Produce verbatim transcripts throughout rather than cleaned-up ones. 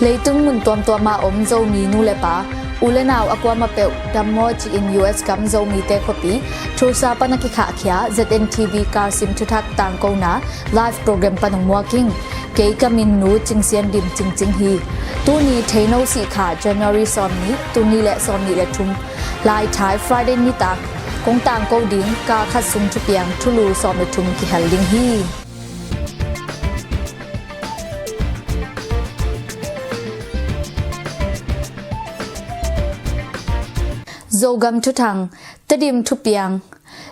Leitung mun tuamtuam a om Zomi nu le pa, u le nau a kuamah peuh dammaw ci-in U S gam Zomite khuapi Tulsa pan a kikhahkhia Z N T V Karsim thuthak tangkona live program pan hong muak ing. Kei ka min Nu Cing Sian Dim Cingcing hi. Tuni Theino Sihkha January sawmnih, tul nih le sawmnih le thum, Laithai Friday nitak kong tangko ding kal khat sung thupiang thulu sawm le thum kihel ding hi. Zogam thuthang, Tedim thupiang.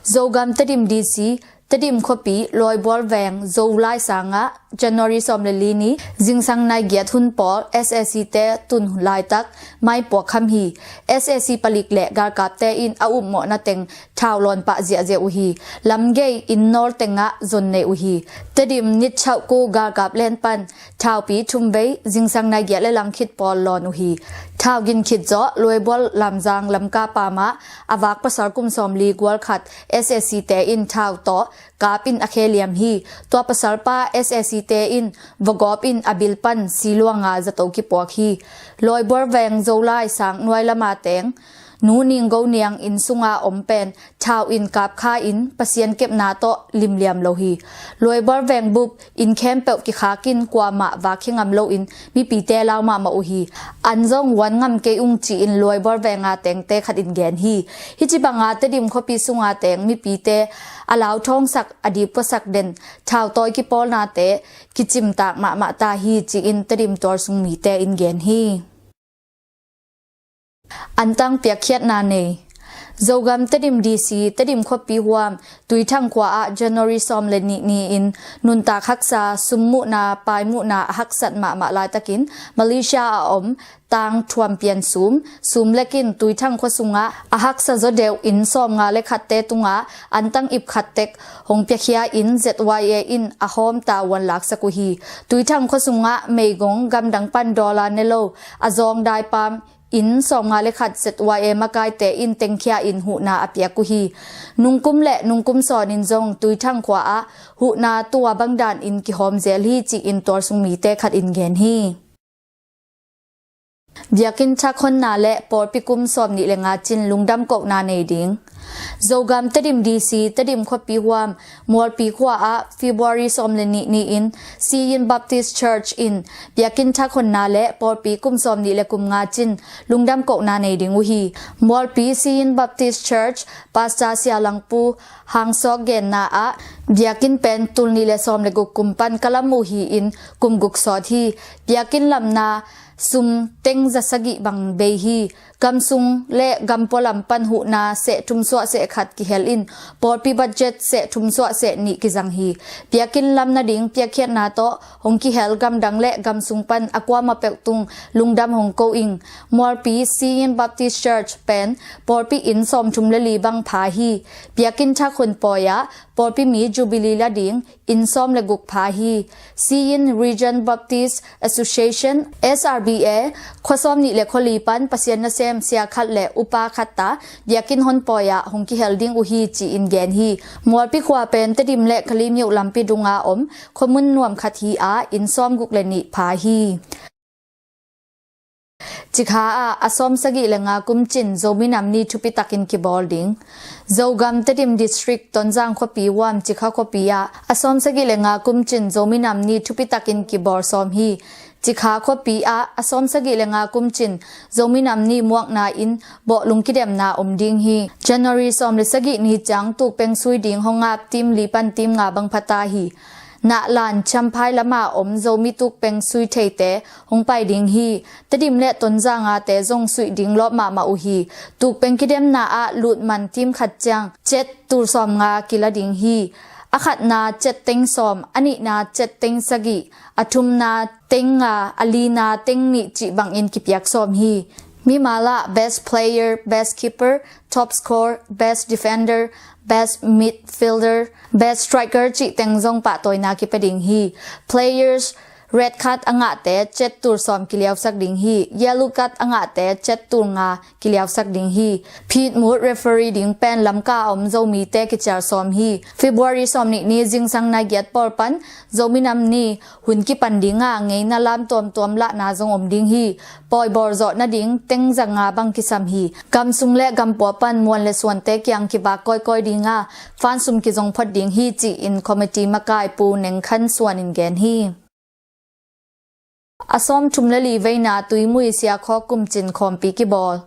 Zogam Tedim D C, Tedim khuapi, Lawibual veng, Zolai sangah January sawm le li ni zingsang nai giat hun pawl S A C te tun laitak mai puak kham hi. S A C palik le galkapte in a upmawhna teng thau lawn pah ziahziah uh hi. Lamgei inn nawl tengah zon nei uh hi. Tedim nit chauhku galkap len pan thaupi thum vei zingsang nai giat le lang khit pawl lawn uh hi. Thau gin khit zawh Lawibual Lamzang Lamka pamah a vak pasal kum sawmli gual khat S A C te in thau tawh kap in a khe liam hi. Tua pasalpa S A C te in vagawp in a bil pan siluanga zato kipuak hi. Lawibual veng Zolai sang nuai lama teng Nu Ning Go Niang inn sunga om pen thau in kapkha in Pasian kepna tawh limliam lo hi. Lawibual veng bup inn khempeuh kikhak in kuamah vak hi ngam loin mipite lau mahmah uh hi. An zong vuan ngam kei ung ci-in Lawibual venga tengte khat in gen hi. Hih ci banga Tedim khuapi sunga teng mipite a lauthawngsak, a dipkuasak den thautawi kipawlnate kicimtak mahmah ta hi ci-in Tedim tualsung mite in gen hi. Antang piakkhiatna nei. Zogam Tedim D C, Tedim khuapi huam, Tuithang khua ah January sawm le nih ni-in nuntak haksa, summuhna, paimuhna a haksat mahmah laitakin Malaysia a om tang thuampian sum, sum lekin Tuithang khua sungah a haksa zaw deuh inn sawmnga le khatte tungah antang ip khat tek hong piakhia in Z Y A in a hawm tavuan laksak uh hi. Tuithang khua sungah meigong gamdang pan dollar ne lo a zawng daipam inn sawmnga le khat Z Y A makaite in tengkhia in huhna a piak uh hi. Nungkum le nungkum sawnin zong Tuithang khua ah huhna tua bangdan in kihawm zel hi ci-in tualsung mite khat in gen hi. Biakinn thak honna le pawlpi kum sawmnih le nga cin lungdam kohna nei ding. Zogam Tedim D C, Tedim khuapi huam, Mualpi khua ah February sawm le nih ni-in Siyin Baptist Church in biakinn thak honna le pawlpi kum sawmnih le kum nga cin lungdam kohna nei ding uh hi. Mualpi Siyin Baptist Church Pastor Sia Langpu Hangsawk genna ah biakinn pen tul nih le sawm le guk kum pan ka lam uh hi-in kum guk sawt hi. Biakinn lamna sum teng za sagih bang bei hi. Gamsung le gampua lam pan huhna seh thum suah seh khat kihel in pawlpi budget seh thum suah seh nih kizang hi. Biakinn lam nading piakkhiatna tawh hong kihel gamdang le gamsung pan a kuamah peuh tung lungdam hong ko ing. Mualpi Siyin Baptist Church pen pawlpi inn sawmthum le li bang pha hi. Biakinn thak hun pawi ah pawlpi mi Jubilee la ding inn sawm le guk pha hi. Siyin Region Baptist Association, S R B A, khua sawmnih le khua li pan Pasian nasem sia khat le upa khat ta biakinn hon pawi ah hong kihel ding uh hi ci-in gen hi. Mualpi khua pen Tedim le Kalimyo lampi dunga om khuamun nuam khat hi a inn sawm guk le nih pha hi. Cikha ah a sawm sagih le nga kum cin Zomi Nam Ni thupi takin kibawl ding. Zogam Tedim District Tonzang khuapi huam Cikha khuapi ah a sawm sagih le nga kum cin Zomi Nam Ni thupi takin kibawl sawm hi. Cikha khuapi ah a sawm sagih le nga kum cin Zomi Nam Ni muakna in bawhlung kidemna om ding hi. January sawm le sagih ni ciang tukpeng sui ding hong ap team li pan team nga bang pha ta hi. Nahlan Champhai lama om Zomi tukpeng sui theite hong pai ding hi. Tedim le Tonzang a te zong suih ding lawp mahmah uh hi. Tukpeng kidemna ah lutman team khat ciang cet tul sawm nga kila ding hi. A khatna cet teng sawm, a nihna cet teng sagih, a thumna teng nga, a lina teng nih cih bangin kipiak sawm hi. Mimal ah best player, best keeper, top score, best defender, best midfielder, best striker cih teng zong pahtawina kipia ding hi. Players Red card a ngahte cettul sawm kiliausak ding hi. Yellow card a ngahte cettul nga kiliausak ding hi. Phit mut referee ding pen Lamka a om Zomite kicial sawm hi. February sawm nih ni zingsang nai giat pawl pan Zomi nam ni hun kipan dinga ngeina lam tuamtuam lahna zong om ding hi. Pawi bawlzawh nading teng za nga bang kisam hi. Gamsung le gampua pan muan le suante kiang kivak kawikawi dinga fan sum kizong phot ding hi ci-in committee makai Pu Neng Khan Suan in gen hi. A sawmthum le li veina Tuimui Siakhaw kumcin khawmpi kibawl.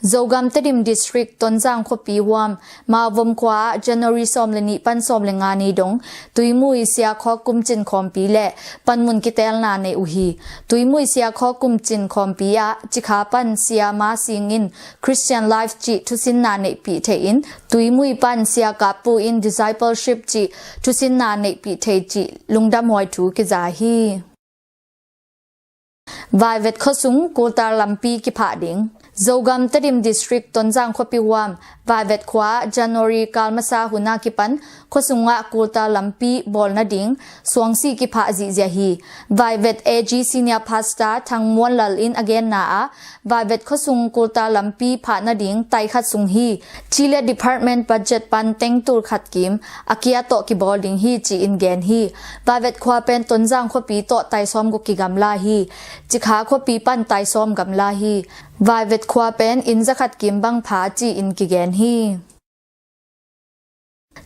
Zogam Tedim District Tonzang khuapi huam Mauvom khua ah January sawm le nih pan sawm le nga ni dong Tuimui Siakhaw kumcin khawmpi le panmun kitelna nei uh hi. Tuimui Siakhaw kumcin khawmpi ah Cikha pan Sia Ma Sing in Christian Life cih thusinna neihpih thei in Tuimui pan Sia Kap Pu in Discipleship cih thusinna neihpih thei cih lungdamhuai thu kiza hi. Vaivet khuasung kultar lampi kiphah ding. Zogam Tedim District Tonzang khuapi huam Vaivet khua January kal masa huna kipan khuasungah kultar lampi bawl nading suangsi kiphah zihziah hi. Vaivet A G Senior Pastor Thang Muan Lal in a genna ah Vaivet khuasung kultar lampi phah nading taikhat sung hi. Ci le department budget pan tengtul khat kim a kia tawh kibawl ding hi ci-in gen hi. Vaivet khua pen Tonzang khuapi tawh taisawm guk kigamla hi. Cikha khuapi pan taisawm gamla hi. Vaivet khua pen inn zakhat kim bang pha ci-in kigen hi.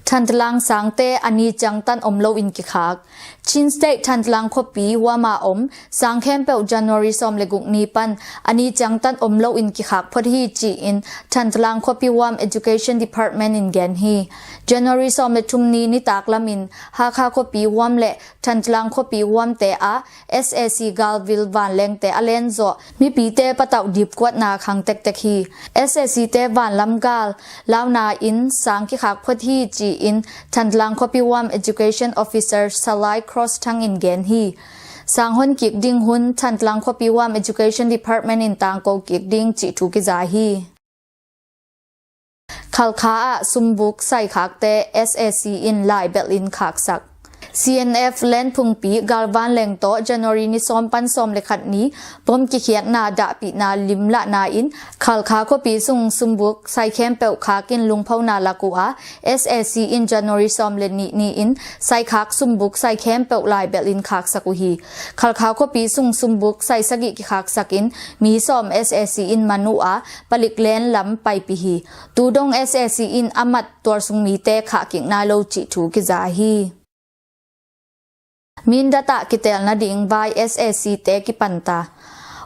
Thantlang sangte a ni ciangtan om loin kikhak. Chin State Thantlang khuapi huama om sang khempeuh January sawm le guk ni pan a ni ciangtan om loin kikhak phot hi ci-in Thantlang khuapi huam Education Department in gen hi. January sawm le thum ni nitak lamin Hakha khuapi huam le Thantlang khuapi huamte ah S A C galvil vanlengte a lenzawh mipite patauh dipkuatna khang tektek hi. S A C te vanlam gal launa in sang kikhak phot hi ci-in Thantlang khuapi huam Education Officer Salai Cross Thang in gen hi. Sang hon kik ding hun Thantlang khuapi huam Education Department in tangko kik ding cih thu kiza hi. Khalkha ah sumbuk saikhakte S A C in laibelh in khaksak. C N F Land Phungpi galvanleng tawh January ni sawm pan sawm le khat ni bom kikhiatna dahpihna limlahna in Khalkha khuapi sung sumbuk sai khempeuh khak in lungphona lak uh a, S A C in January sawm le nih ni-in saikhak sumbuk sai khempeuh laibelh in khaksak uh hi. Khalkha khuapi sung sumbuk sai sagih kikhaksak in mi sawm S A C in man uh a, palik len lam paipih hi. Tudong S A C in a mat tualsung mite khahkik nai lo cih thu kiza hi. Mindat ah kitelna ding vai S A C te kipanta.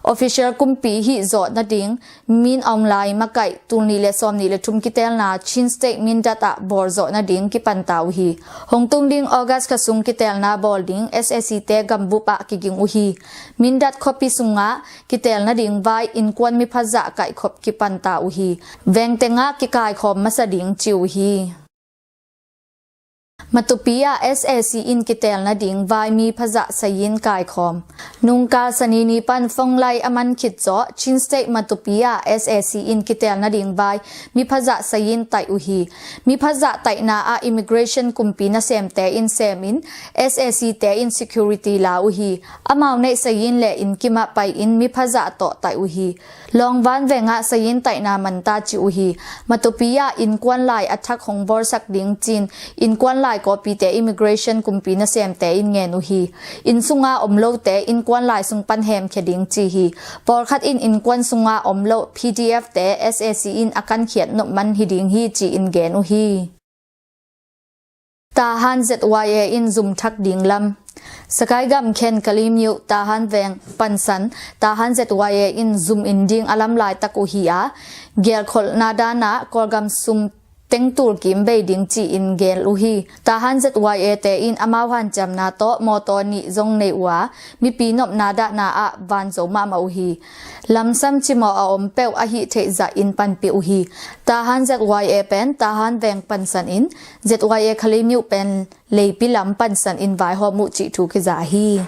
Official kumpi hih zawh nading Min Aung Hlaing makaih tul nih le sawm nih le thum kitelna Chin State Mindat ah bawl zawh nading kipanta uh hi. Hong tung ding August kha sung kitelna bawl ding S A C te gambup ah kiging uh hi. Mindat khuapi sungah kitelna ding vai innkuan miphazah kaihkhop kipanta uh hi. Veng tengah kikaikhawm masa ding ci uh hi. Matupi ah S A C in kitelna ding vai miphazah sayin kaikhawm. Nungkal Sanini pan Fonglai a man khit zawh Chin State Matupi ah S A C in kitelna ding vai miphazah sayin taih uh hi. Miphazah taihna ah immigration kumpi nasemte in semin S A C te in security la uh hi. Amau neih sayin le innkim ah pai-in miphazah tawh taih uh hi. Lawngvan vengah sayin taihna manta ci uh hi. Matupi ah innkuan lai a thak hong bawlsak ding cin innkuan lai kawpite immigration kumpi nasemte in ngen uh hi. Inn sunga om lote innkuan lai sung pan hemkhia ding ci hi. Pawlkhat in innkuan sunga om loh P D F te S A C in a kankhiat nop man hi ding hi ci-in gen uh hi. Tahan Z Y A in zum thak ding lam. Sagaing gam Khen Kalimyo Tahan veng pansan Tahan Z Y A in zum in ding a lam laitak uh hi a, gelkholhna danah Kawlgam sum tengtul kim bei ding ci-in gel uh hi. Tahan Z Y A te in amau hanciamna tawh mawtaw nih zong nei uh a, mipi nopna dahna ah van zo mahmah uh hi. Lamsam cimawh a om peuh a hih theih zahin panpih uh hi. Tahan Z Y A pen Tahan veng pansan in Z Y A Kalimyo pen leipi lam pansan in vaihawm uh cih thu kiza hi.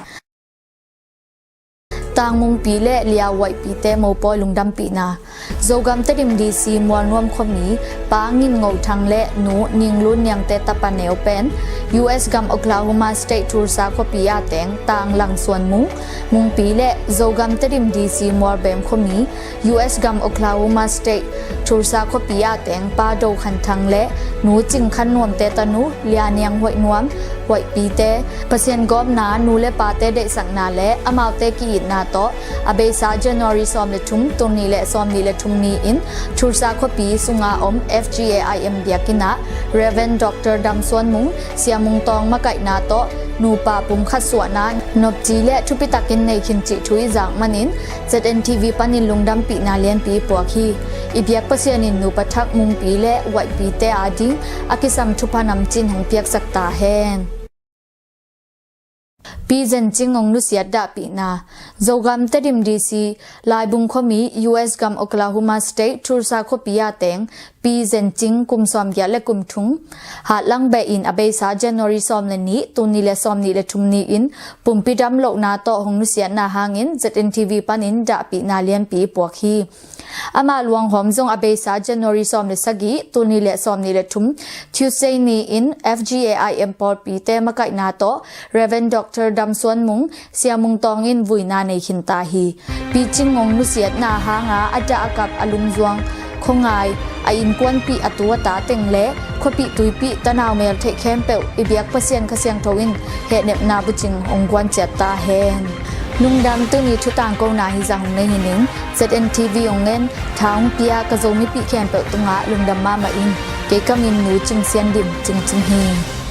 Tang Mungpi le Lia Waihpite mopawi lungdampihna. Zogam Tedim D C Mualnuam khuami Pa Ngin Ngo Thang le Nu Ning Lun Niangte tapa neu pen U S gam Oklahoma State Tulsa khuapi a teng Tang Lang Suan Mung, Mungpi le Zogam Tedim D C Mualbem khuami U S gam Oklahoma State Tulsa khuapi a teng Pa Do Khan Thang le Nu Cing Khan Nuamte tanu Lia Niang Huaih Nuam, Huaihpite, Pasian gawpna, nu le pate deihsakna le amaute ki-itna tawh a beisa January sawm le thum, tul nih le sawm nih le thum ni-in Tulsa khuapi sunga om F G A I M biakinn ah Rev. Doctor Dam Suan Mung, Sia Mung Tawng makaihna tawh nupa pumkhat suahna nopci le thupi takin nei khin cih thu i zak manin Z N T V panin lungdampihna lianpi i puak hi. I biak Pasian in nupa thak Mungpi le Waihpite ading a kisam thupha namcin hong piaksak ta hen. Pi Zen Cing hong nusiat dahpihna. Zogam Tedim D C Laibung khuami U S gam Oklahoma State Tulsa khuapi a teng Pi Zen Cing kum sawmgiat le kum thum hatlang beh in a beisa January sawm le nih, tul nih le sawm nih le thum ni-in pumpi dam lohna tawh hong nusiatna hangin Z N T V panin dahpihna lianpi i puak hi. Ama luanghawm zong a beisa January sawm le sagih, tul nih le sawm nih le thum, Tuesday ni-in F G A I M pawlpite makaihna tawh Rev. Doctor Dam Suan Mung, Sia Mung Tawng in vuina nei khin ta hi. Pi Cing hong nusiatna hanga a dah a kap a lungzuang khuangai, a innkuanpih a tu a ta teng le khuapih tuipih tanau mel theih khempeuh i biak Pasian Kha Siangtho in hehnepna bucing hong guan ciat ta hen. Lungdam. Tuni thu tangkona hi zah hong nei hi ning. Z N T V hong ngen, tha hong pia ka Zomipih khempeuh tungah lungdam mahmah ing. Kei ka min Nu Cing Sian Dim Cing Cing hi.